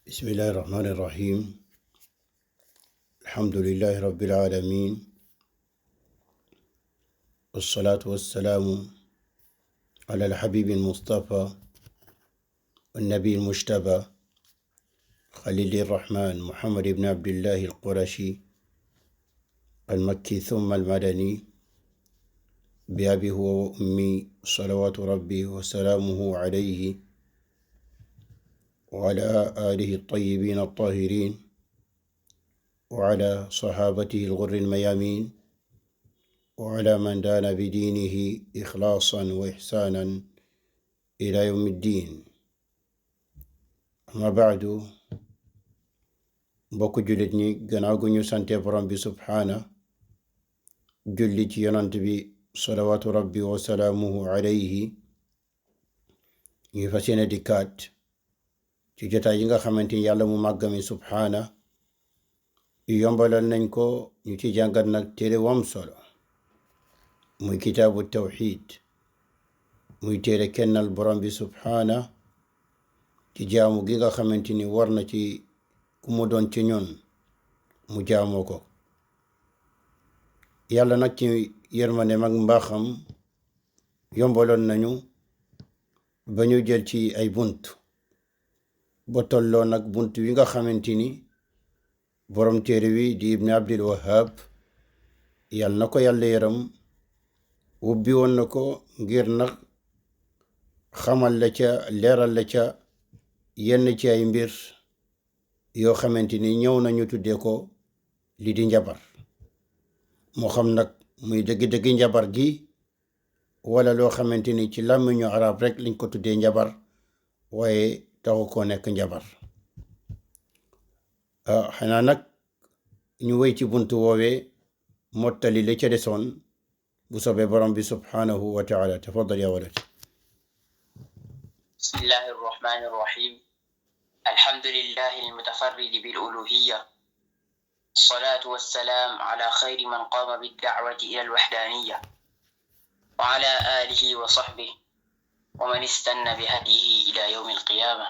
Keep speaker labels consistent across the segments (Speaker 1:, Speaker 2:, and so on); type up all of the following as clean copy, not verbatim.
Speaker 1: بسم الله الرحمن الرحيم. الحمد لله رب العالمين، والصلاة والسلام على الحبيب المصطفى والنبي المجتبى خليل الرحمن محمد بن عبد الله القرشي المكي ثم المدني بأبي هو وأمي صلوات ربي وسلامه عليه وعلى آله الطيبين الطاهرين وعلى صحابته الغر الميامين وعلى من دان بدينه إخلاصا وإحسانا إلى يوم الدين. أما بعد، mbokk jullit ñi gannaaw gu ñu sante borom bi subhaana julli ci yonant bi salawaatu rabbi wa salaamuhu alayhi, ñu fas yéene dikkaat ci jotaay yi nga xamante ni yàlla mu màggami subhaana yombalal nañ ko ñu ci jàngat nag téere wam solo muy kitaabu tawxiid, muy téere kennal borom bi subhaana ci jaamu gi nga xamante ni war na ci ku mu doon ci ñun mu jaamoo ko. yàlla nag ci yërmande mag mbaaxam yombaloon nañu ba ñu jël ci ay bunt ba tolloo nag bunt wi nga xamante ni borom téere wi di ibn abdul wahab yàlla na ko yàlla yaram wubbi woon na ko ngir nag xamal la ca leeral la ca yenn ci ay mbir yoo xamante ni ñëw nañu tuddee ko li di njabar, moo xam nag muy dëgg-dëgg njabar gi wala loo xamante ni ci làmmiñu arab rek liñ ko tuddee njabar waaye taxu koo nekk njabar. xanaa nag ñu wéy ci buntu woowee mottali la ca desoon bu soobee borom bi subhanahu wa taala. tafaddal ya walad.
Speaker 2: bismillahi arrahmani arrahim. الحمد لله المتفرد بالألوهية، الصلاة والسلام على خير من قام بالدعوة إلى الوحدانية، وعلى آله وصحبه ومن استنى بهديه إلى يوم القيامة.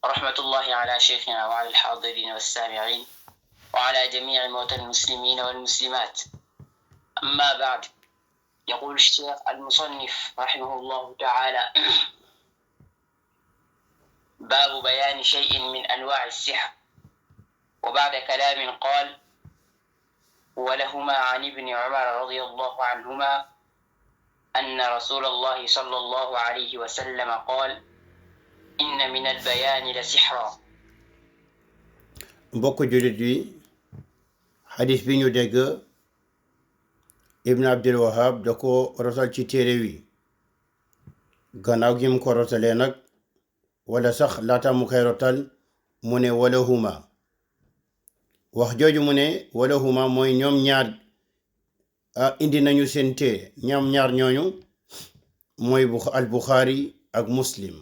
Speaker 2: رحمة الله على شيخنا وعلى الحاضرين والسامعين وعلى جميع موتى المسلمين والمسلمات. أما بعد، يقول الشيخ المصنف رحمه الله تعالى: باب بيان شيء من أنواع السحر. وبعد كلام قال: ولهما عن ابن عمر رضي الله عنهما أن رسول الله صلى الله عليه وسلم قال: إن من البيان لسحرا.
Speaker 1: mbokk jullit yi, xadis bi ñu dégg ibn abdul wahab da ko rotal ci téere wi. gannaaw gi mu ko rotalee nag wala sax laata mu koy rotal mu ne walahuma. wax jooju mu ne walahuma mooy ñoom ñaar indi nañu seen téere. ñoom ñaar ñooñu mooy al buxaari ak muslim.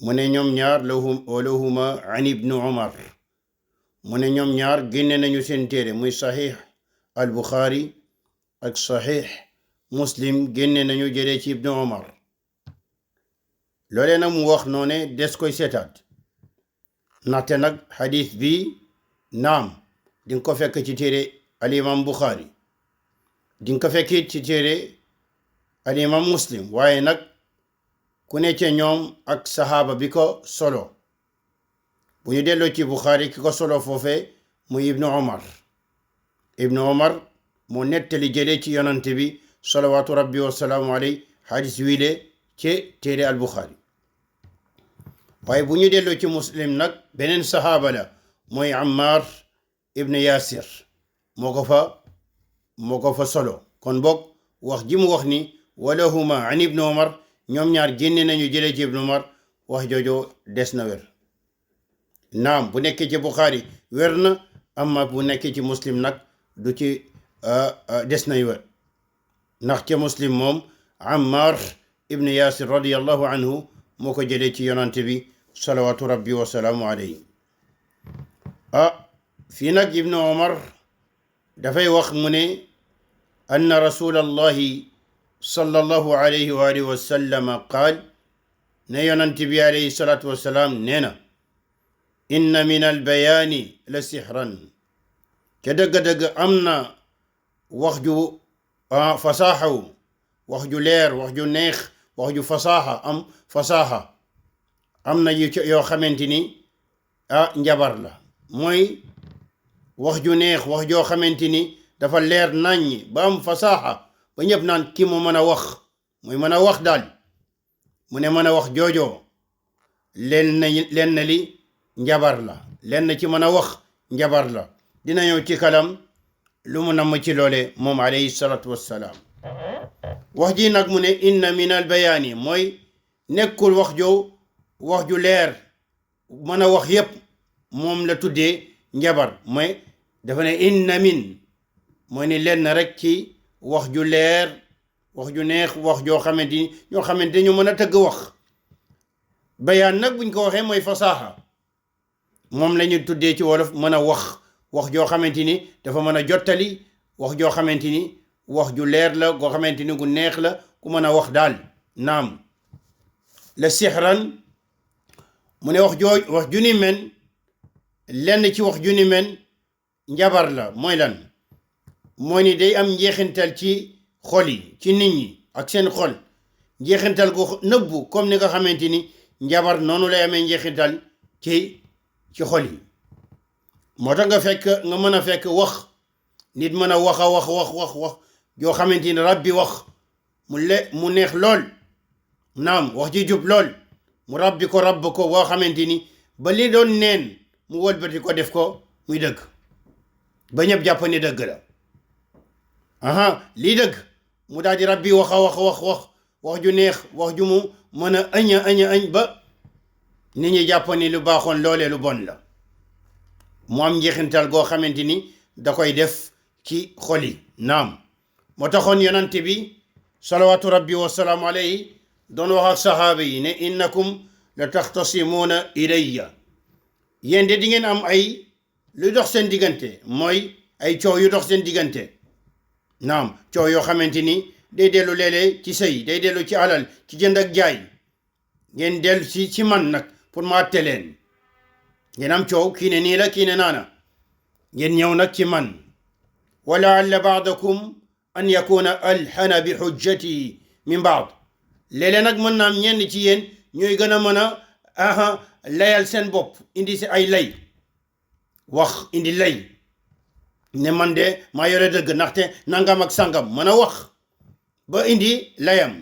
Speaker 1: mu ne ñoom ñaar walahuma an ibnu umar. mu ne ñoom ñaar génne nañu seen téere muy saxiix al buxaari ak saxiix muslim génne nañu jëlee ci ibnu umar. loolee nag mu wax noone des koy seetaat, ndaxte nag xadis bi naam dinga ko fekk ci téere alimam buxaari, dinga ko fekk ci téere alimam muslim, waaye nag ku ne ca ñoom ak saxaaba bi ko solo. bu ñu delloo ci buxaari ki ko solo foofee muy ibnu umar moo nettali jëlee ci yonante bi salawaatu rabbi wasalaamu alayhi xadis wiile ci téere al buxaari. waaye bu ñu delloo ci muslim nag beneen saxaaba la mooy ammar ibn yasir moo ko fa solo. kon boog wax ji mu wax ni walahuma an ibnu umar, ñoom ñaar génne nañu jëlee ci ibnu umar, wax joojo des na wér. naam bu nekkee ci buxaari wér na, amma bu nekkee ci muslim nag du ci des nay wér, ndax ca muslim moom ammar ibn yasir radiyallahu anhu moo ko jëlee ci yonante bi salawaatu rabbi wa salaamu alayhi. fii nag ibnu umar dafay wax mu ne anna rasulallahi sallallahu alayhi wa alihi wa sallam qaal: ne yonent bi alayhi salaatu wassalaam nee na inna min al bayaani la sixran ca dëgg-dëgg am na wax ju fasaaxaw wax ju leer wax ju neex wax ju fasaaxa am na yoo xamante ni njabar la mooy wax ju neex wax joo xamante ni dafa leer naññ ba am fasaaxa ba ñëpp naan ki mu mën a wax muy mën a wax daal mu ne mën a wax joojoo lenn li njabar la lenn ci mën a wax njabar la dina ñëw ci kalam lu mu namm ci loole moom alayhi salaatu wassalaam wax ji nag mu ne inna min al bayaani mooy nekkul wax ju leer mën a wax yépp moom la tuddee njabar mooy dafa ne inna min mooy ni lenn rek ci wax ju leer wax ju neex wax joo xamante ni ñoo xamante ñu mën a tëgg wax bayaan nag buñ ko waxee mooy fasaaxa moom la ñu tuddee ci wolof mën a wax joo xamante ni dafa mën a jottali wax joo xamante ni wax ju leer la goo xamante ni gu neex la ku mën a wax daal naam la sixran mu ne wax ju ni men lenn ci wax ju ni men njabar la mooy lan mooy ni day am njeexintal ci xol yi ci nit ñi ak seen xol njeexintal gu nëbbu comme ni nga xamante ni njabar noonu lay amee njeexintal ci xol yi moo tax nga mën a fekk wax nit mën a wax joo xamante ni rabbi wax mu neex lool naam wax ji jub lool mu rabb ko boo xamante ni ba li doon neen mu wëlbati ko def ko muy dëgg ba ñëpp jàpp ni dëgg la lii dëgg mu daal di rabbi wax ju neex wax ju mu mën a añ ba nit ñi jàpp ni lu baaxoon loolee lu bon la mu am njeexintal goo xamante ni da koy def ci xol yi naam moo taxoon yonante bi salawaatu rabbi wasalaamu alayhi doon wax ak saxaaba yi ne innakum la taxtasimuuna ilayya yéen de di ngeen am ay lu dox seen diggante mooy ay coow yu dox seen diggante naam coow yoo xamante ni day dellu léeg-léeg ci sëy day dellu ci alal ci jënd ak jaay ngeen dellu ci man nag pour ma àtte leen ngeen am coow kii ne nii la kii ne naana ngeen ñëw nag ci man wa laalla baadakum an yakuna alxana bi xujjati min baad léeg-léeg nag mën naa am ñenn ci yéen ñooy gën a mën a layal seen bopp indi si ay lay wax indi lay ne man de maa yore dëgg ndaxte nangam ak sangam mën a wax ba indi layam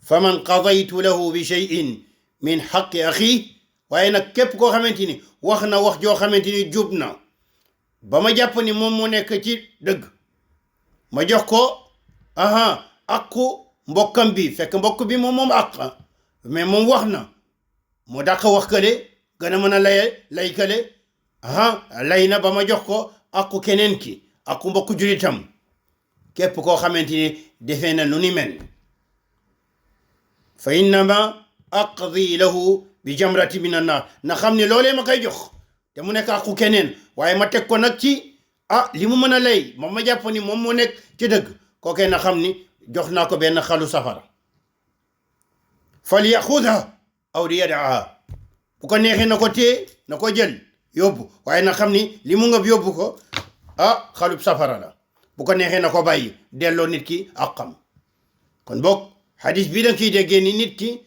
Speaker 1: fa man qadaytu lahu bi cheyin min xaqi axi waaye nag képp koo xamante ni wax na wax joo xamante ni jub na ba ma jàpp ni moom moo nekk ci dëgg ma jox ko aqu mbokkam bi fekk mbokk bi moom àq mais moom wax na mu dàq wax kële gën a mën a lay kële lay na ba ma jox ko aqu keneen ki aqu mbokk julitam képp koo xamante ni defee na lu ni mel fa innama aqdi lahu bi jamrati min annar na xam ne loolee ma koy jox te mu nekk aqu keneen waaye ma teg ko nag ci li mu mën a lay moom ma jàpp ni moom moo nekk ci dëgg kookee na xam ni jox naa ko benn xalu safara fal yaxudha aw li yadaa bu ko neexee na ko téye na ko jël yóbbu waaye na xam ni li mu ngëb yóbbu ko xalub safara la bu ko neexee na ko bàyyi delloo nit ki ak xam kon boog xadis bi da kiy déggee ni nit ki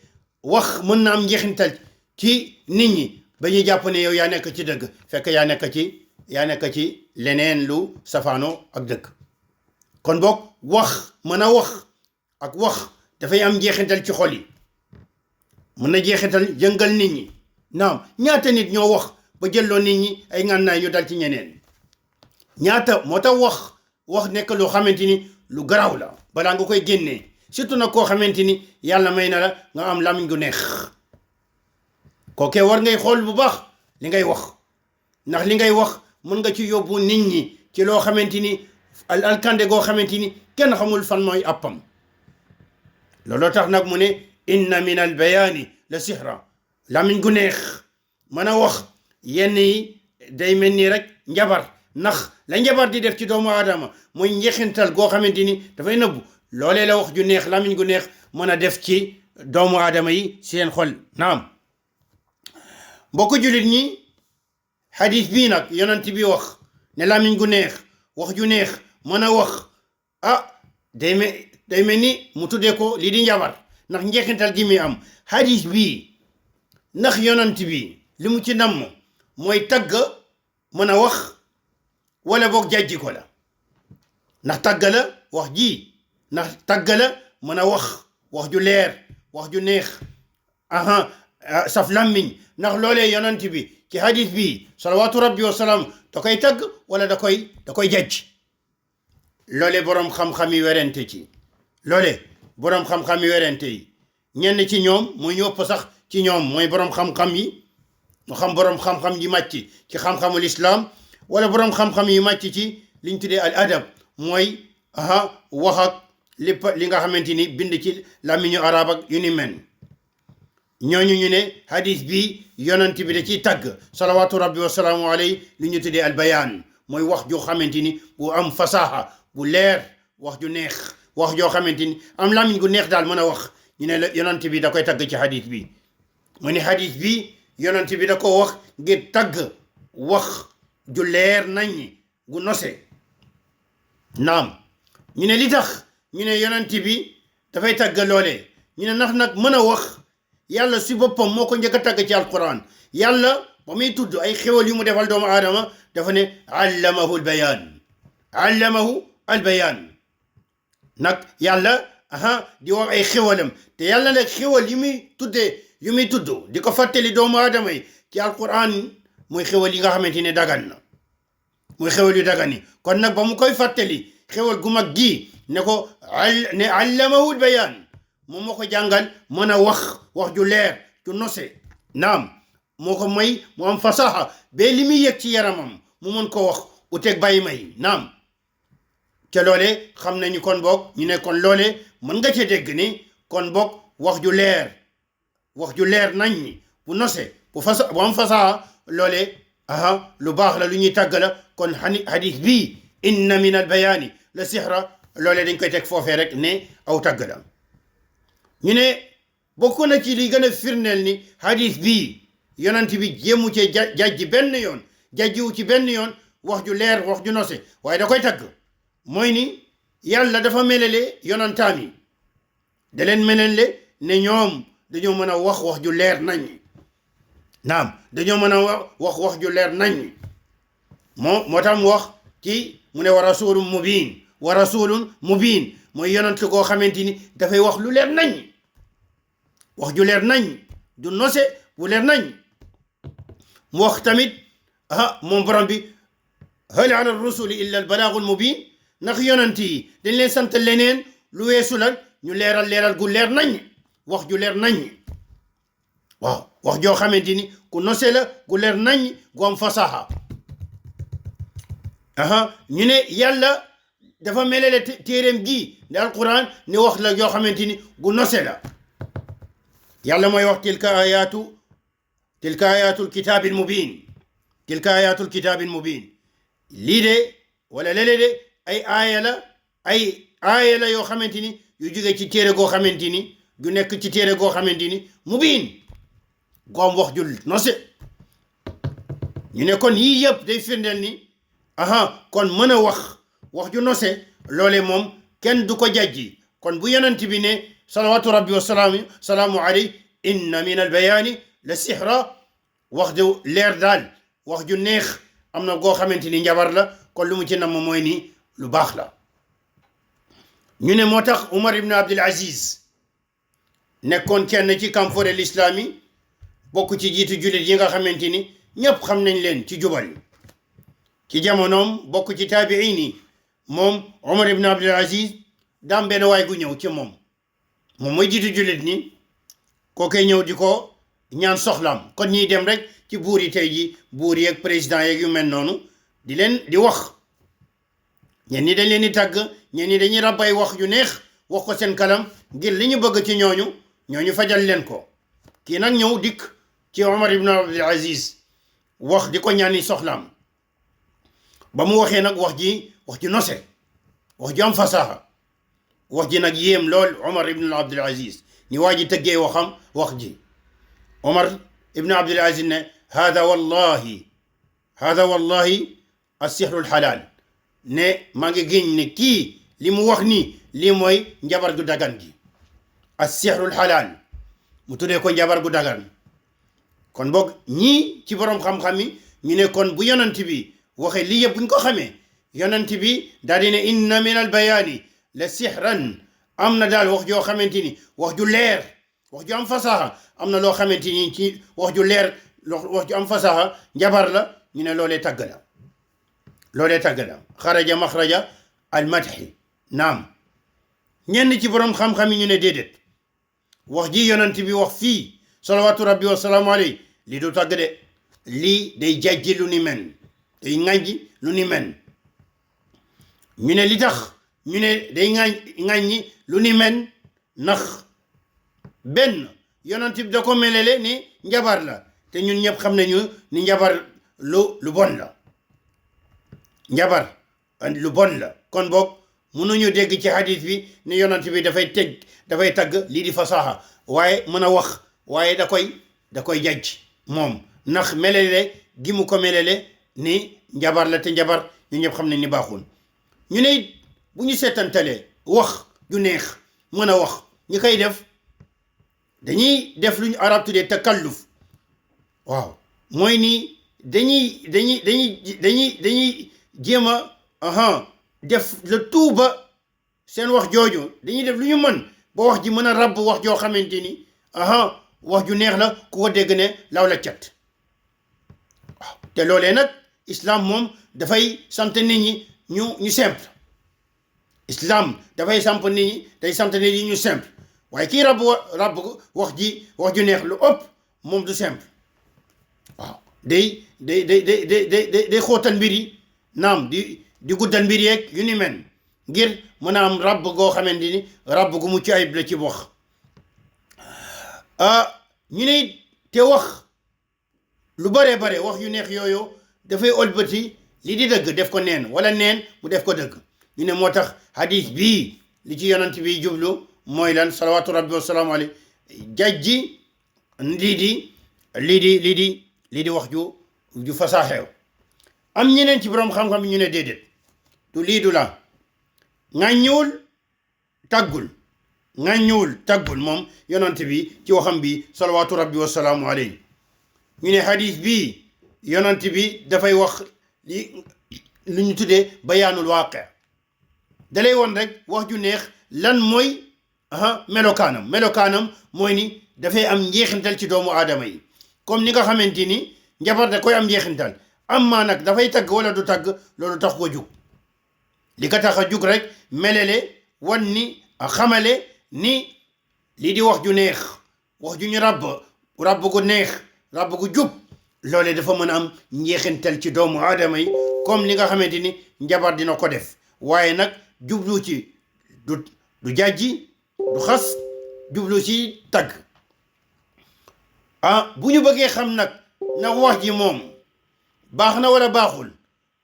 Speaker 1: wax mën na am njeexintal ci nit ñi ba ñuy jàpp ne yow yaa nekk ci dëgg fekk yaa nekk ci leneen lu safaano ak dëgg kon boog wax mën a wax ak wax dafay am njeexintal ci xol yi mën na jeexital jëngal nit ñi naam ñaata nit ñoo wax ba jëlloo nit ñi ay ngànnaay ñu dal ci ñeneen ñaata moo tax wax nekk loo xamante ni lu garaaw la balaa nga koy génnee surtout nag koo xamante ni yàlla may na la nga am lamiñ gu neex kookee war ngay xool bu baax li ngay wax ndax li ngay wax mën nga ci yóbbu nit ñi ci loo xamante ni alkande goo xamante ni kenn xamul fan mooy appam looloo tax nag mu ne inna min al bayaani la sihra lamiñ gu neex mën a wax yenn yi day mel ni rek njabar ndax la njabar di def ci doomu aadama mooy njeexintal goo xamante ni dafay nëbbu loolee la wax ju neex lamiñ gu neex mën a def ci doomu aadama yi seen xol naam mbokk jullit ñi xadis bii nag yonent bi wax ne làmmiñ gu neex wax ju neex mën a wax day mel ni mu tuddee ko lii di njabar ndax njeexintal gi muy am xadis bii ndax yonent bi li mu ci namm mooy tagg mën a wax wala boog jàjji ko la ndax tagg la wax ji ndax tagg la mën a wax ju leer wax ju neex saf làmmiñ ndax loolee yonent bi ci hadis bi salawaatu rabbi wa salaam da koy tagg wala da koy jàjj loole boroom xam-xam yi werante ci loole boroom xam-xam yi werante yi ñenn ci ñoom mooy ñu ëpp sax ci ñoom mooy boroom xam-xam yi mu xam boroom xam-xam yi màcc ci xam-xamul islam wala boroom xam-xam yi màcc ci liñ tuddee al adab mooy wax ak lépp li nga xamante ni bind ci làmmiñu arab ak yu ni mel ñooñu ñu ne hadis bi yonent bi da ciy tagg salawaatu rabbi wa salaamu alayhi li ñu tuddee al bayaan mooy wax joo xamante ni bu am fasaha bu leer wax ju neex wax joo xamante ni am làmmiñ gu neex daal mën a wax ñu ne la yonent bi da koy tagg ci hadis bi mu ne hadis bi yonent bi da ko wax ngir tagg wax ju leer nañ gu nose naam ñu ne li tax ñu ne yonent bi dafay tagg loole ñu ne ndax nag mën a wax yàlla si boppam moo ko njëkk a tagg ci alquran yàlla ba muy tudd ay xéwal yu mu defal doomu aadama dafa ne allamahu albayaan nag yàlla di wax ay xéwalam te yàlla nag xéwal yu muy tudd di ko fàttali doomu aadama yi ci alquran mooy xéwal yi nga xamante ne dagan na mooy xéwal yu dagan yi kon nag ba mu koy fàttali xéwal gu mag gi ne ko ne allamahul bayaan moom moo ko jàngal mën a wax ju leer ju nose naam moo ko may mu am fasaha ba li muy yëg ci yaramam mu mën ko wax uteeg bàyyi may naam te loole xam nañu kon boog ñu ne kon loole mën nga cee dégg ni kon boog wax ju leer nañ bu nose bu am fasaha loole lu baax la lu ñuy tàgg la kon hadith bi inna min al bayaani la sihra loole dañ koy teg foofee rek ne aw tàgg la ñu ne bokk na ci li gën a firndeel ni hadith bi yonent bi jéemu cee jajji benn yoon jajjiwu ci benn yoon wax ju leer wax ju nose waaye da koy tagg mooy ni yàlla dafa melale yonantaam yi da leen melale ne ñoom dañoo mën a wax ju leer nañ naam dañoo mën a wax ju leer nañ moo tax mu wax ci mu ne wa rasulun mubin mooy yonent koo xamante ni dafay wax lu leer nañ wax ju leer nañ du nose bu leer nañ mu wax tamit moom borom bi hal ala rusuli illa al balaagul mubin ndax yonent yi dañ leen sant leneen lu weesu lan ñu leeral gu leer nañ wax ju leer nañ waaw wax joo xamante ni ku nose la gu leer nañ gu am fasaha ñu ne yàlla dafa melale téeréem gi ne alquran ni wax la joo xamante ni gu nose la yàlla mooy wax tilka ayatul kitaabil mubin lii de wala lele de ay aaya la yoo xamante ni yu jóge ci téere goo xamante ni du nekk ci téere goo xamante ni mubin goom wax jul nose ñu ne kon yii yëpp day firndeel ni kon mën a wax ju nose loole moom kenn du ko jajji kon bu yonent bi ne salawatu rabbi wa salaamu alayhi inna min al bayaani la sihra wax ju leer daal wax ju neex am na goo xamante ni njabar la kon lu mu ci nam mooy ni lu baax la ñu ne moo tax Umar ibn Abdul Aziz nekkoon kenn ci camphore l'islam yi bokk ci jiitu jullit yi nga xamante ni ñëpp xam nañ leen ci jubal ci jamonoom bokk ci taabiin yi moom Umar ibn Abdul Aziz daam benn waay gu ñëw ci moom mooy jiitu jullit ni kookee ñëw di ko ñaan soxlaam kon ñiy dem rek ci buur yi tey ji buur yeeg président yeeg yu mel noonu di leen di wax ñen ñi dañ leen di tàgg ñen ñi dañuy rabbay wax yu neex wax ko seen kalam ngir li ñu bëgg ci ñooñu fajal leen ko kii nag ñëw dikk ci Umar ibn Abdul Aziz wax di ko ñaani soxlaam ba mu waxee nag wax ji nose wax ji am fasaha wax ji nag yéem lool Umar ibn Abdul Aziz ni waa ji tëggee wax ji Omar ibn Abdul Aziz ne hada wallahi as-sihru al-halal ne maa ngi génn ne kii li mu wax ni lii mooy njabar gu dagan gi as-sihru al-halal mu tuddee ko njabar gu dagan kon boog ñii ci borom xam-xam yi ñu ne kon bu yonent bi waxee lii yëpp buñ ko xamee yonent bi daal di ne inna min al-bayaani la sihran am na daal wax joo xamante ni wax ju leer wax ju am fasaha am na loo xamante ni ci wax ju leer wax ju am fasaha njabar la ñu ne loolee tagg la xaraja maxraja al madhi naam ñenn ci borom xam-xam yi ñu ne déedéet wax ji yonent bi wax fii salawatu rabbi wa salaamu alayhi lii du tagg de lii day jajji lu ni men day ŋàññi lu ni men ñu ne li tax ñu ne day ŋàññi lu ni men ndax benn yonent bi da ko melele ni njabar la te ñun ñëpp xam nañu ni njabar lu bon la njabar lu bon la kon boog mënuñu dégg ci hadith bi ni yonent bi dafay tagg lii di fasaha waaye mën a wax waaye da koy jajj moom ndax melele gi mu ko melele ni njabar la te njabar ñu ñëpp xam ne ni baaxul ñu ne it bu ñu seetantalee wax ju neex mën a wax ñi koy def dañuy def lu ñu arab tuddee takalluf waaw mooy ni dañuy jéem a def le tout ba seen wax jooju dañuy def lu ñu mën ba wax ji mën a rabb wax joo xamante ni wax ju neex la ku ko dégg ne law la cat waaw te loolee nag islam moom dafay sant nit ñi ñu simple islam dafay samp nit ñi day sant nit ñi ñu simple waaye kii rabb wax ju neex lu ëpp moom du simple waaw day xóotal mbir yi naam di guddal mbir yeeg yu ni mel ngir mën a am rabb goo xamante ni rabb gu mucc ayib la ci wax ñu ne te wax lu bare wax yu neex yooyu dafay ëlbati li di dëgg def ko neen wala neen mu def ko dëgg ñu ne moo tax hadith bii li ci yonent bi jublu mooy lan salawatu rabbi wasalaamu alayhi jajji lii di wax ju fasaaxeew am ñeneen ci borom xam-xam ñu ne déedéet du lii du la ŋàññiwul taggul moom yonent bi ci waxam bi salawatu rabbi wasalaamu alayhi ñu ne hadith bi yonent bi dafay wax lu ñu tuddee bayaanul waaqi dalay woon rek wax ju neex lan mooy melokaanam mooy ni dafay am njeexintal ci doomu aadama yi comme ni nga xamante ni njabar da koy am njeexintal amma nag dafay tagg wala du tagg loolu tax ko jug li ko tax a jug rek melele wan ni xamale ni lii di wax ju neex wax ju ñu rabb gu neex rabb gu jub loolee dafa mën a am njeexintal ci doomu aadama yi comme li nga xamante ni njabar dina ko def waaye nag jublu ci du jàjji du xas jublu ci tagg bu ñu bëggee xam nag wax ji moom baax na wala baaxul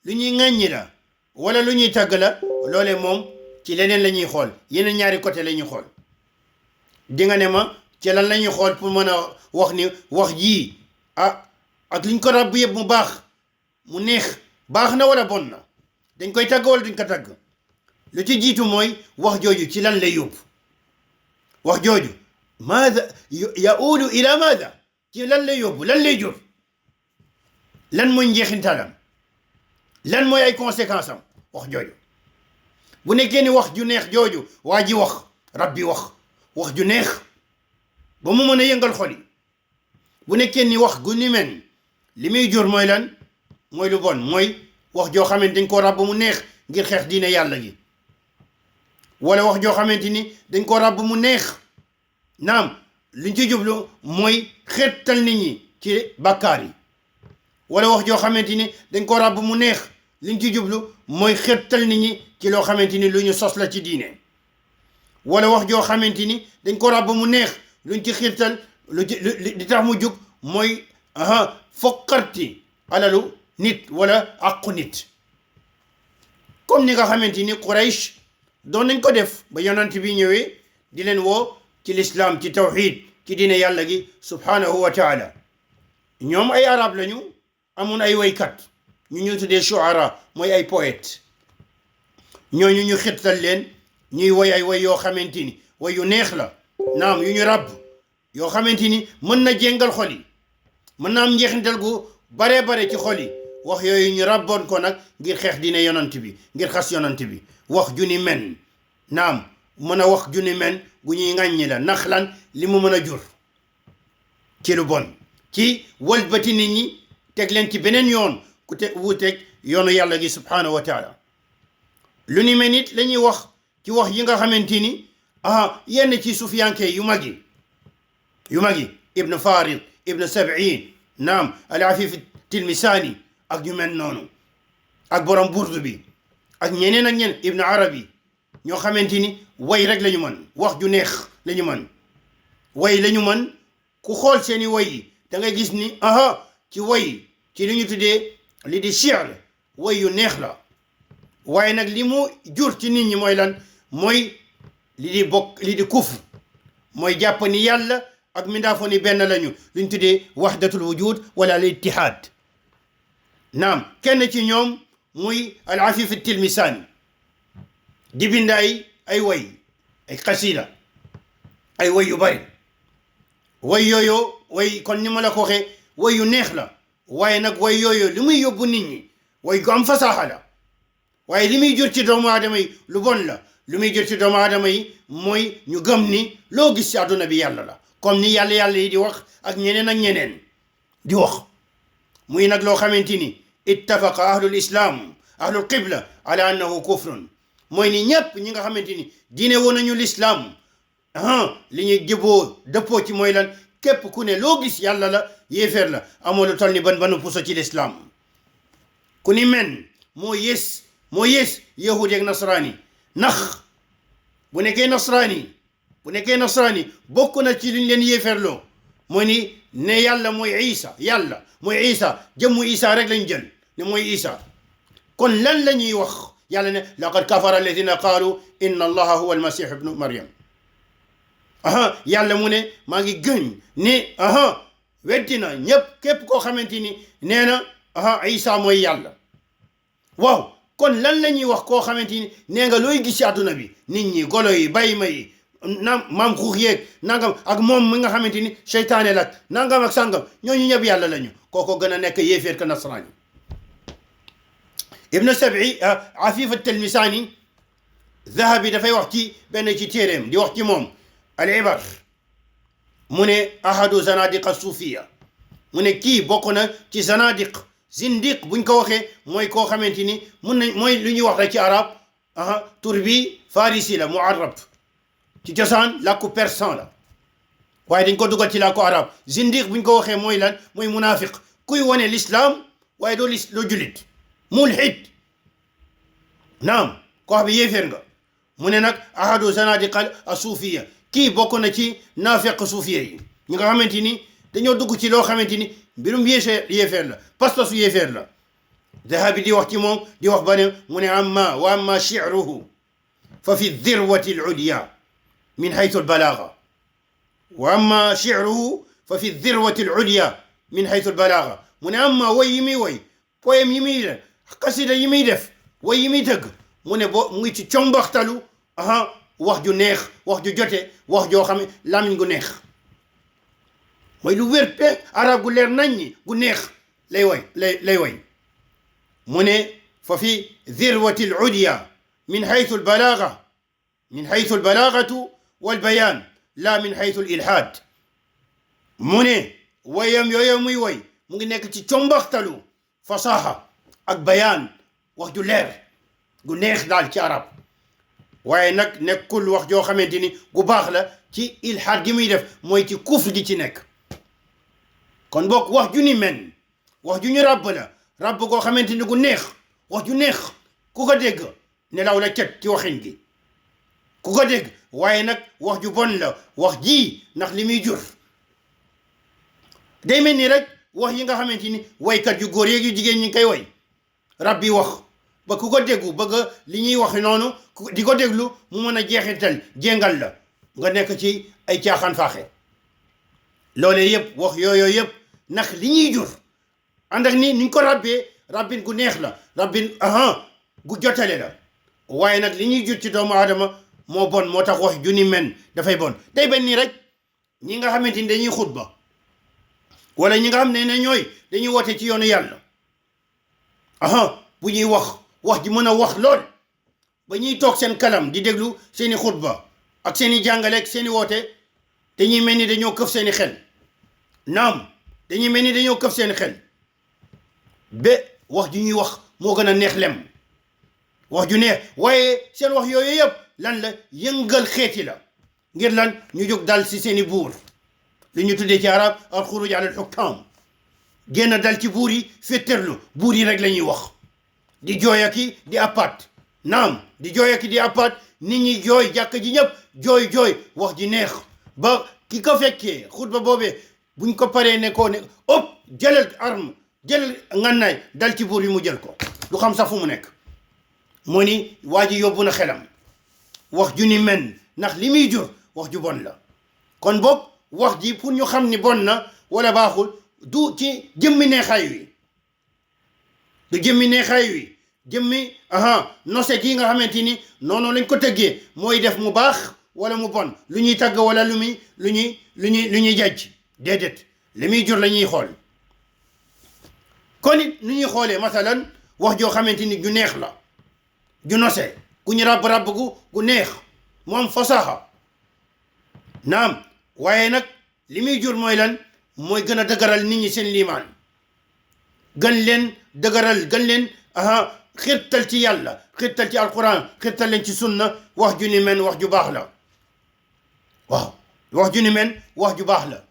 Speaker 1: lu ñuy ŋàññi la wala lu ñuy tagg la loole moom ci leneen la ñuy xool yeneen ñaari côté la ñuy xool di nga ne ma ci lan la ñuy xool pour mën a wax ni wax jii ak liñ ko ràbb yëpp mu baax mu neex baax na wala bon na dañ koy tagg wala duñ ko tagg lu ci jiitu mooy wax jooju ci lan lay yóbbu wax jooju maada yaulu ila maada ci lan lay yóbbu lan lay jur lan mooy njeexintalam lan mooy ay conséquences am wax jooju bu nekkee ni wax ju neex jooju waa ji wax rabbi wax ju neex ba mu mën a yëngal xol yi bu nekkee ni wax gu ni mel li muy jur mooy lan mooy lu bon mooy wax joo xamante dañ ko ràbb mu neex ngir xeex diine yàlla gi wala wax joo xamante ni dañ ko ràbb mu neex naam liñ ci jublu mooy xeetal nit ñi ci bàkkaar yi wala wax joo xamante ni dañ ko ràbb mu neex liñ ci jublu mooy xeetal nit ñi ci loo xamante ni lu ñu sos la ci diine wala wax joo xamante ni dañ ko ràbb mu neex luñ ci xeetal li tax mu jug mooy fokkarti alalu nit wala aqu nit comme ni nga xamante ni Quraysh doon nañ ko def ba yonent bi ñëwee di leen woo ci lislaam ci tawxid ci diine yàlla gi subhanahu wa taala ñoom ay arab lañu amun ay waykat ñu tuddee shuara mooy ay poète ñooñu ñu xittal leen ñuy woy ay woy yoo xamante ni woy yu neex la naam yu ñu ràbb yoo xamante ni mën na jéngal xol yi mën na am njeexintal gu bare ci xol yi wax yooyu ñu ràbboon ko nag ngir xeex diine yonant bi ngir xas yonant bi wax ju ni men naam mën a wax ju ni men gu ñuy ŋàññi la nax lan li mu mën a jur ci lu bon ci walbati nit ñi teg leen ci beneen yoon ku te wuuteeg yoonu yàlla gi subhanahu wa taala lu ni mel nit la ñuy wax ci wax yi nga xamante ni yenn ci sufiyanke yu mag yi ibn farid ibn sab'in naam al afif tilmisani ak ñu mel noonu ak borom burdu bi ak ñeneen ak ñeneen ibn arabi ñoo xamante ni way rek la ñu mën wax ju neex la ñu mën way la ñu mën ku xool seeni way yi da ngay gis ni ci way ci li ñu tuddee li di shi'r way yu neex la waaye nag li mu jur ci nit ñi mooy lan mooy li di kufr mooy jàpp ni yàlla ak mindaafo ni benn lañu lu ñu tuddee wahdatul wujud wala al ittihad naam kenn ci ñoom muy al afif tilmisani di bind ay way ay xasida ay way yu bari way yooyu way kon ni ma la ko waxee way yu neex la waaye nag way yooyu li muy yóbbu nit ñi way gu am fasaaxa la waaye li muy jur ci doomu aadama yi lu bon la li muy jur ci doomu aadama yi mooy ñu gëm ni loo gis ci àdduna bi yàlla la comme ni yàlla yi di wax ak ñeneen di wax muy nag loo xamante ni ittafaqa ahlul islam ahlul qibla ala annahu kufrun mooy ni ñëpp ñi nga xamante ni diine woon nañu l'islam li ñuy jëboo dëppoo ci mooy lan képp ku ne loo gis yàlla la yéeféer la amoo lu toll ni banu puso ci l'islam ku ni men moo yées yahudi ak nasraani ndax bu nekkee nasraani bokk na ci liñ leen yéeféerloo mooy ni ne yàlla mooy isa jëmmu isa rek lañ jël ne mooy isa kon lan la ñuy wax yàlla ne laqad kafara alladina qaalu inna allaha huwa almasih ibnu maryam yàlla mu ne maa ngi gëñ ne weddina ñëpp képp koo xamante ni nee na isa mooy yàlla waaw kon lan la ñuy wax koo xamante ni nee nga looy gis ci àdduna bi nit ñi golo yi bayma yi maam xuux yeeg nangam ak moom mi nga xamante ni seytaane la nangam ak sàngam ñooñu ñëpp yàlla lañu kooko gën a nekk yéeféer ka nasraan ibn sabi afif at-tilmisani zahabi dafay wax ci benn ci téeréem di wax ci moom al ibar mu ne ahadu zanadiqa suufiya mu ne kii bokk na ci zanadiq zindiq buñ ko waxee mooy koo xamante ni mooy lu ñuy wax rek ci arab tur bi farisi la muarrab ci cosaan làkku persan la waaye dañ ko dugal ci làkku arab zindiq buñ ko waxee mooy lan mooy munafiq kuy wane l'islam waaye doo jullit mulhid naam koo xam ne yéeféer nga mu ne nag ahadu zanadiqa asuufiya kii bokk na ci naafeq suufiya yi ñi nga xamante ni dañoo dugg ci loo xamante ni mbirum yéeféer la pastasu yéeféer la dahabi di wax ci moom di wax ba ne mu ne amma shi'ruhu fa fi dirwati al-ulya min haythu al-balagha wa amma shi'ruhu fa fi dirwati al-ulya min haythu al-balagha mu ne amma way yi muy way poème yi muy def xasida yi muy def way yi muy tëgg mu ne mu ngi ci combaxtalu wax ju neex wax ju jote wax joo xam ne lamiñ gu neex mooy lu wér arab gu leer nañ ñi gu neex lay way mu ne fa fi dirwati al-ulya min haythu al-balaghatu wal bayan la min haythu al-ilhad mu ne wayam yooyu muy way mu ngi nekk ci combaxtalu fasaha ak bayaan wax ju leer gu neex daal ci arab waaye nag nekkul wax joo xamante ni gu baax la ci ilhaad gi muy def mooy ci kufr gi ci nekk kon bokk wax ju ni men wax ju ñu ràbb koo xamante ni gu neex wax ju neex ku ko dégg nelaw la cet ci waxin gi ku ko dégg waaye nag wax ju bon la wax ji ndax li muy jur day mel ni rek wax yi nga xamante ni waykat yu góor yeeg yu jigéen ñi koy way rab bi wax ba ku ko déggu bëgg li ñuy wax noonu di ko déglu mu mën a jeexital jéngal la nga nekk ci ay caaxaan faaxe loolee yëpp wax yooyu yëpp ndax li ñuy jur ànd ak ni niñ ko rabbee rabbin gu neex la rabbin gu jotale la waaye nag li ñuy jur ci doomu aadama moo bon moo tax wax ju ni men dafay bon day benn nii rek ñi nga xamante ni dañuy xutba wala ñi nga xam ne ñooy dañuy woote ci yoonu yàlla bu ñuy wax ji mën a wax lool ba ñuy toog seen kalam di déglu seeni xutba ak seeni jàngale ak seeni woote dañuy mel ni dañoo këf seeni xel naam dañuy mel ni dañoo këf seeni xel ba wax ju ñuy wax moo gën a neex lem wax ju neex waaye seen wax yooyu yëpp lan la yëngal xeeti la ngir lan ñu jóg dal ci seeni buur li ñu tuddee ci arab al xuruj ala al hukam génn dal ci buur yi fétterlu buur yi rek la ñuy wax di jooyaki di appaat naam di jooyaki di appaat nit ñi jooy jàkk ji ñëpp jooy wax ji neex ba ki ko fekkee xutba boobee buñ ko paree ne ko ne jëlal arme jëlal ngannaay dal ci buur yi mu jël ko du xam sax fu mu nekk moo ni waa ji yóbbu na xelam wax ju ni men ndax li muy jur wax ju bon la kon boog wax ji pour ñu xam ni bon na wala baaxul du ci jëmmi neexaay wi du jëmmi neexaay wi jëmmi nose gi nga xamante ni noonu lañ ko tëggee mooy def mu baax wala mu bon lu ñuy tagg wala lu ñuy jàjj déedéet li muy jur la ñuy xool kon it nu ñuy xoolee masalan wax joo xamante ni ju neex la ju nose ku ñu ràbb gu neex mu am fasaxa naam waaye nag li muy jur mooy lan mooy gën a dëgëral nit ñi seen liimaan gën leen dëgëral gën leen xirtal ci yàlla xirtal ci alquran xirtal leen ci sunna wax ju ni men wax ju baax la waaw wax ju ni men wax ju baax la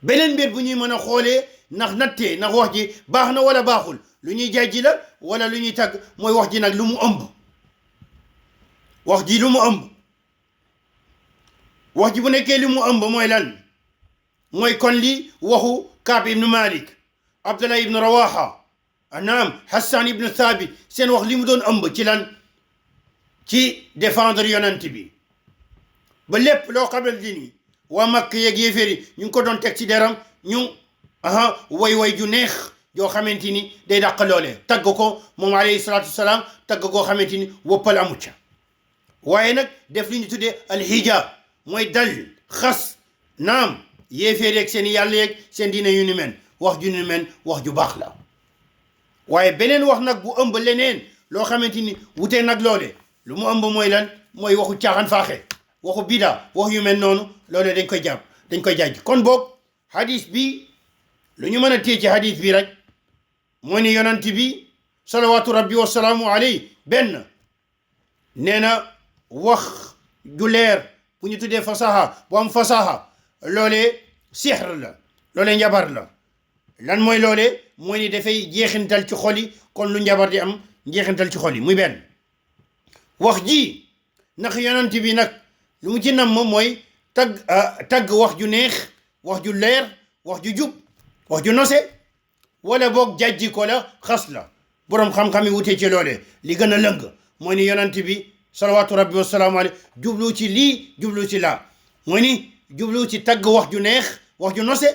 Speaker 1: beneen mbir bu ñuy mën a xoolee ndax nattee ndax wax ji baax na wala baaxul lu ñuy jajji la wala lu ñuy tagg mooy wax ji nag lu mu ëmb wax ji lu mu ëmb wax ji bu nekkee li mu ëmb mooy lan mooy kon li waxu Kaab ibnu Malik Abdullah ibnu Rawaha naam Hassan ibnu Thabit seen wax li mu doon ëmb ci lan ci défendre yonent bi ba lépp loo xamante ni waa Makka yeeg yéeféer yi ñu ngi ko doon teg ci deram ñu way ju neex joo xamante ni day dàq loolee tagg ko moom alayhi salaatu wasalaam tagg koo xamante ni woppal amu ca waaye nag def li ñu tuddee alhijab mooy dal xas naam yéeféer yeeg seen yàlla yeeg seen diine yu ni men wax ju ni men wax ju baax la waaye beneen wax nag bu ëmb leneen loo xamante ni wutee nag loole lu mu ëmb mooy lan mooy waxu caaxaan faaxe waxu bida wax yu mel noonu loole dañ koy jàpp dañ koy jàjj kon boog hadis bi lu ñu mën a téye ci hadis bi rek mooy ni yonent bi salawaatu rabbi wasalaamu alayhi benn nee na wax ju leer bu ñu tuddee fasaha bu am fasaha loolee sihr la loolee njabar la lan mooy loolee mooy ni dafay jeexintal ci xol yi kon lu njabar di am jeexintal ci xol yi muy benn wax ji ndax yonent bi nag lu mu ci nam moom mooy tagg wax ju neex wax ju leer wax ju jub wax ju nose wala boog jàjji ko la xas la boroom xam-xam yi wutee ci loolee li gën a lëng mooy ni yonent bi salawaatu rabbi wasalaamu alayhi jublu ci lii jublu ci laa mooy ni jublu ci tagg wax ju neex wax ju nose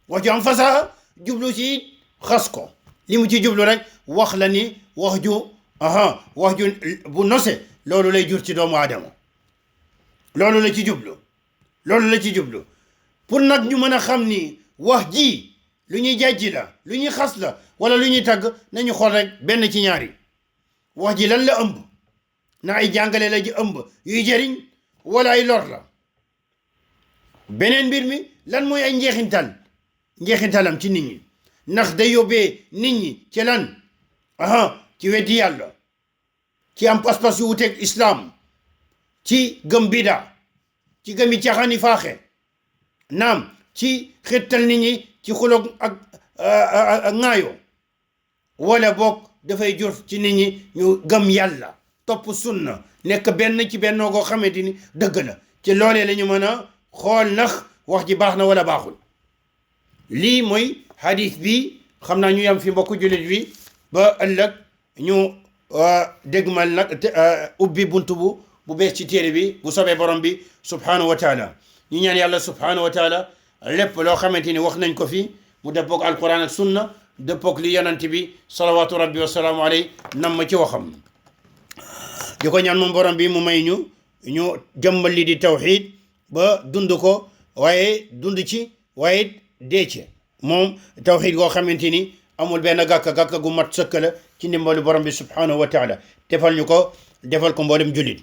Speaker 1: wax ju am fasaha jublu ci xas ko li mu ci jublu rek wax la ni wax ju bu nose loolu lay jur ci doomu aadama loolu la ci jublu pour nag ñu mën a xam ni wax ji lu ñuy jàjji la lu ñuy xas la wala lu ñuy tagg nañu xool rek benn ci ñaari wax ji lan la ëmb na ay jàngale la ji ëmb yuy jëriñ wala ay lor la beneen mbir mi lan mooy ay njeexintalam ci nit ñi ndax day yóbbee nit ñi ci lan ci weddi yàlla ci am pas-pas yu wuteeg islam ci gëm bida ci gëmi caxaani faaxe naam ci xettal nit ñi ci xuloog ak ŋaayo wala boog dafay jur ci nit ñi ñu gëm yàlla topp sunna nekk benn ci bennoo goo xamante ni dëgg la ci loolee la ñu mën a xool ndax wax ji baax na wala baaxul lii mooy hadith bi xam naa ñu yam fi mbokku jullit bi ba ëllëg ñu dégmal nag ubbi buntu bu bees ci téere bi bu sobee borom bi subhanahu wa taala ñu ñaan yàlla subhanahu wa taala lépp loo xamante ni wax nañ ko fi mu dëppoog alquran ak sunna dëppoog li yonent bi salawatu rabbi wa salaamu alayhi nam ma ci waxam di ko ñaan moom borom bi mu may ñu jëmmal li di tawxid ba dund ko waaye dund ci waaye dee ci moom tawxid goo xamante ni amul benn gàkka gu mat sëkk la ci ndimbalu borom bi subhanahu wa taala defal ñu ko defal ko mboolem julit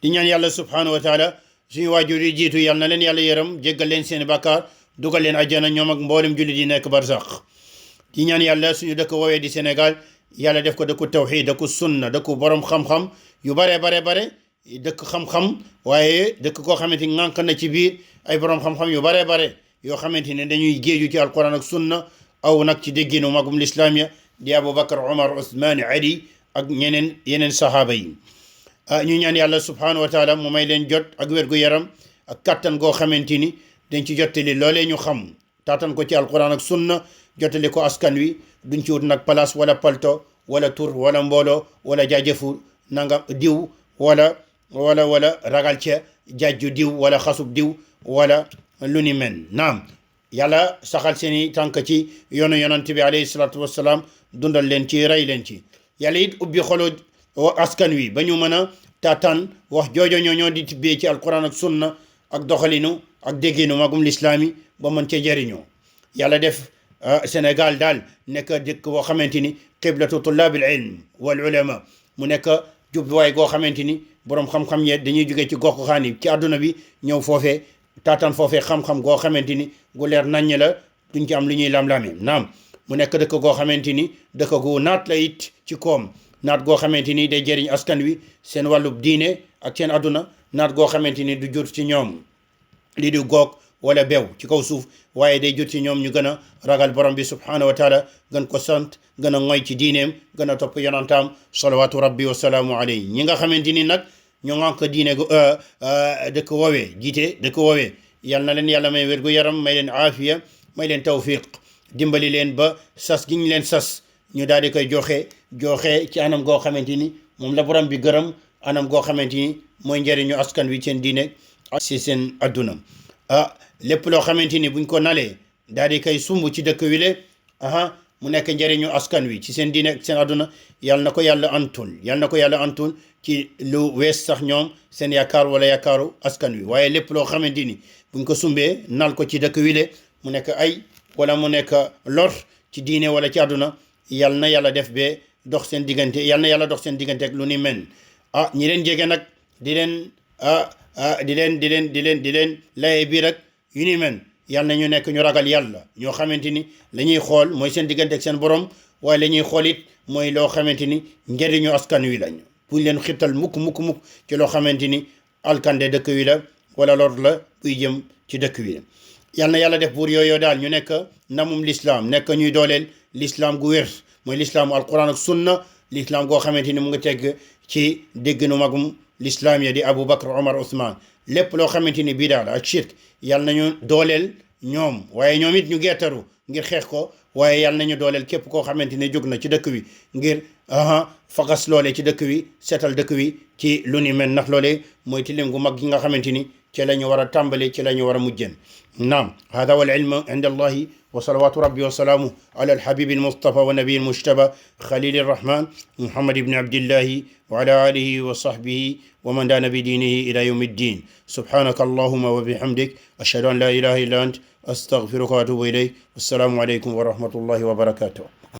Speaker 1: di ñaan yàlla subhanahu wa taala suñu waajur yi jiitu yàlla na leen yàlla yërëm jéggal leen seeni bàkkaar dugal leen àjjana ñoom ak mboolem julit yi nekk barzaq di ñaan yàlla suñu dëkk woowee di Sénégal yàlla def ko dëkku tawxid dëkku sunna dëkku borom xam-xam yu bare dëkk xam-xam waaye dëkk koo xamante ni ngànk na ci biir ay borom xam-xam yu bare yoo xamante ne dañuy géeju ci alquran ak sunna aw nag ci dégginu magum lislaam ya di Aboubacar Omar Ousmane Ali ak yeneen sahaaba yi ñu ñaan yàlla subhanahu wa taala mu may leen jot ak wér-gu-yaram ak kattan goo xamante ni dañ ci jottali loolee ñu xam taatan ko ci alquran ak sunna jottali ko askan wi duñ ci wut nag place wala palto wala tur wala mbooloo wala jaajëfu nanga diw wala ragal ca jajju diw wala xasub diw wala lu ni mel naam yàlla saxal seeni tànk ci yoonu yonent bi alayhi salaatu wassalaam dundal leen ci rey leen ci yàlla it ubbi xolu askan wi ba ñu mën a taataan wax joojo ñoo di tibbee ci alquran ak sunna ak doxalinu ak dégginu magum lislaami ba mën cee jëriñoo yàlla def Sénégal daal nekk dëkk boo xamante ni qiblatu tullaabil ilm wal ulama mu nekk jubluwaay goo xamante ni borom xam-xam ye dañuy jógee ci gox xaani ci àdduna bi ñëw foofee taataan foofee xam-xam goo xamante ni gu leer naññ la duñ ci am lu ñuy lam-lame naam mu nekk dëkk goo xamante ni dëkk gu naat la it ci koom naat goo xamante ni day jëriñ askan wi seen wàllub diine ak seen àdduna naat goo xamante ni du jur ci ñoom lii di goog wala bew ci kaw suuf waaye day jur ci ñoom ñu gën a ragal borom bi subhanahu wa taala gën ko sant gën a ngoy ci diineem gën a topp yonantaam salawatu rabbi wa salaamu alayhi ñi nga xamante ni nag ñu ngànk diine dëkk woowee jiite dëkk woowee yal na leen yàlla may wér gu yaram may leen aafiya may leen tawfiq dimbali leen ba sas gi ñu leen sas ñu daal di koy joxe ci anam goo xamante ni moom la borom bi gërëm anam goo xamante ni mooy njëriñu askan wi seen diine ak si seen adduna lépp loo xamante ni buñ ko nalee daal di koy sumb ci dëkk wi le mu nekk njëriñu askan wi ci seen diine ak seen adduna yal na ko yàlla antul ci lu wees sax ñoom seen yaakaar wala yaakaaru askan wi waaye lépp loo xamante ni buñ ko sumbee nal ko ci dëkk wi le mu nekk ay wala mu nekk lor ci diine wala ci adduna yal na yàlla def ba dox seen diggante yal na yàlla dox seen diggante ak lu ni mel ñi leen jege nag di leen laye bii rek yu ni mel yal na ñu nekk ñu ragal yàlla ñoo xamante ni la ñuy xool mooy seen diggante ak seen borom waaye la ñuy xool it mooy loo xamante ni njëriñu askan wi lañ buñ leen xirtal mukk ci loo xamante ni alkande dëkk wi la wala lor la buy jëm ci dëkk wi la yal na yàlla def buur yooyu daal ñu nekk namum l'islam nekk ñuy dooleel l'islam gu wér mooy l'islaamu alquran ak sunna l'islam goo xamante ni mu ngi tegg ci déggnu magum l'islam ya di Aboubacar Omar Ousmane lépp loo xamante ni bidaa la ak shirk yal nañu dooleel ñoom waaye ñoom it ñu geetaru ngir xeex ko waaye yal nañu dooleel képp koo xamante ne jóg na ci dëkk wi ngir fagas loole ci dëkk wi seetal dëkk wi ci lu ni mel ndax loole mooy tilim gu mag gi nga xamante ni ci la ñu war a tàmbale ci la ñu war a mujjeen naam hada wal ilmu inda allahi wa salawatu rabbi wa salaamu ala alhabibi almustafa wa nabi almujtaba khalil arrahman muhammad ibni abdillahi wa ala alihi wa sahbihi wa man dana bi dinihi ila yawmi ddin subhanaka allahumma wa bihamdik ashhadu an la ilaha illa ant astaghfiruka wa atubu ilayk wassalamu alaykum wa rahmatullahi wa barakatuh